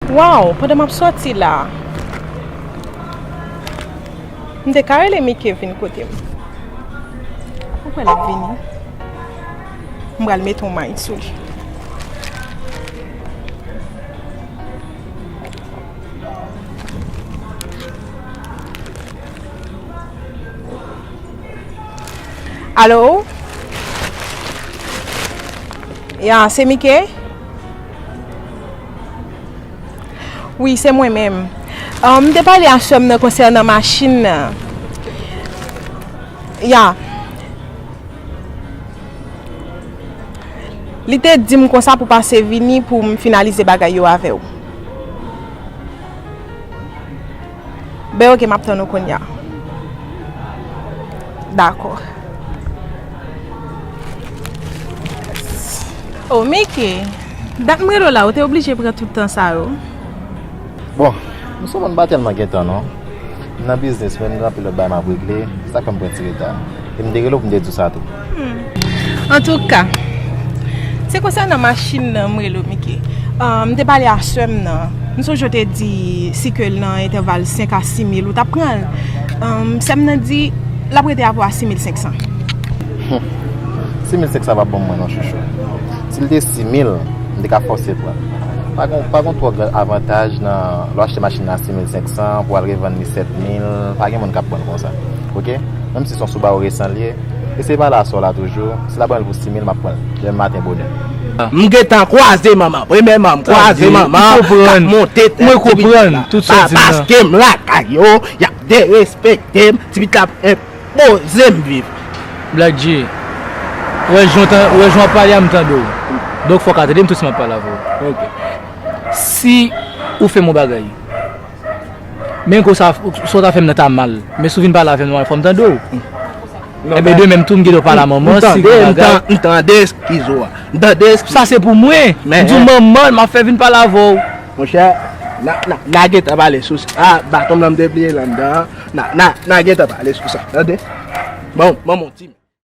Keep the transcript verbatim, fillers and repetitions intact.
Waw, pandan m ap sòti la, m te ka rele Mike vin kote m. Ou kwè l ap vini? M pral mete yon may sou li. Alo? Ya, se Mike? Wi, se mwen menm. Ah, m te pale a sè m nan konsènan machin nan. Ya. Li te di m konsa pou pase vini pou m finalize bagay yo avè w. Ben, oke, m ap tann ou kounye a. Dakò. Oh, Mike, dat m rele w la, ou te oblije pran tout tan sa yo? Bon, m sou moun pa tèlman gen tan non. M nan biznis, men m gen anpil lòt bagay m ap regle, sa k fè m pran ti reta. E m te rele w pou m te di w sa tou. Hmm. Antouka, se konsènan machin nan m rele w, Mike. Ah, m te pale a sè m nan. M sonje w te di si ke l nan entèval senk a sis mil, ou t ap pran l. Ah, sè m nan di l ap rete avè w a sis mil senk san. Sis mil senk san p ap bon mwen non, chouchou. Si l te sis mil, m te ka fòse pran. Pa gon, pa gon twò gran avantaj nan lè w achte machin nan a sis mil senk san pou w al revann li sèt mil, pa gen moun k ap pran l konsa. Oke? Menm si se yon Subaru resan l ye, eseye pale a sè w la toujou. Si l ap pran l pou sis mil, m ap pran l demen maten bonè. M gentan kwaze manman. Premyèman, m kwaze manman k ap monte tèt ti pitit la. Paske m lakay yo, y ap derespekte m, ti pitit la ap enpoze m viv. Black G, wè jan w ap pale a, m tande w. Donk fò w ka tande m tou si m ap pale avè w. Si ou fè m yon bagay, men konsa, sa w ta fè m nan ta mal. Men si w vin pale avè m nòmal, fò m tande w. Enben, de menm tou, m gen dwa pale a manman, si gen bagay. M tande eskiz ou a. M tande eskiz. Sa se pou mwen. M di w manman, m ap fè vin pale avè w. Monchè, n a, n a, n a gentan pale sou sa. A, baton m nan m te bliye l anndan an. N a, n a, n a gentan pale sou sa. Tande? Bon, manman w di m.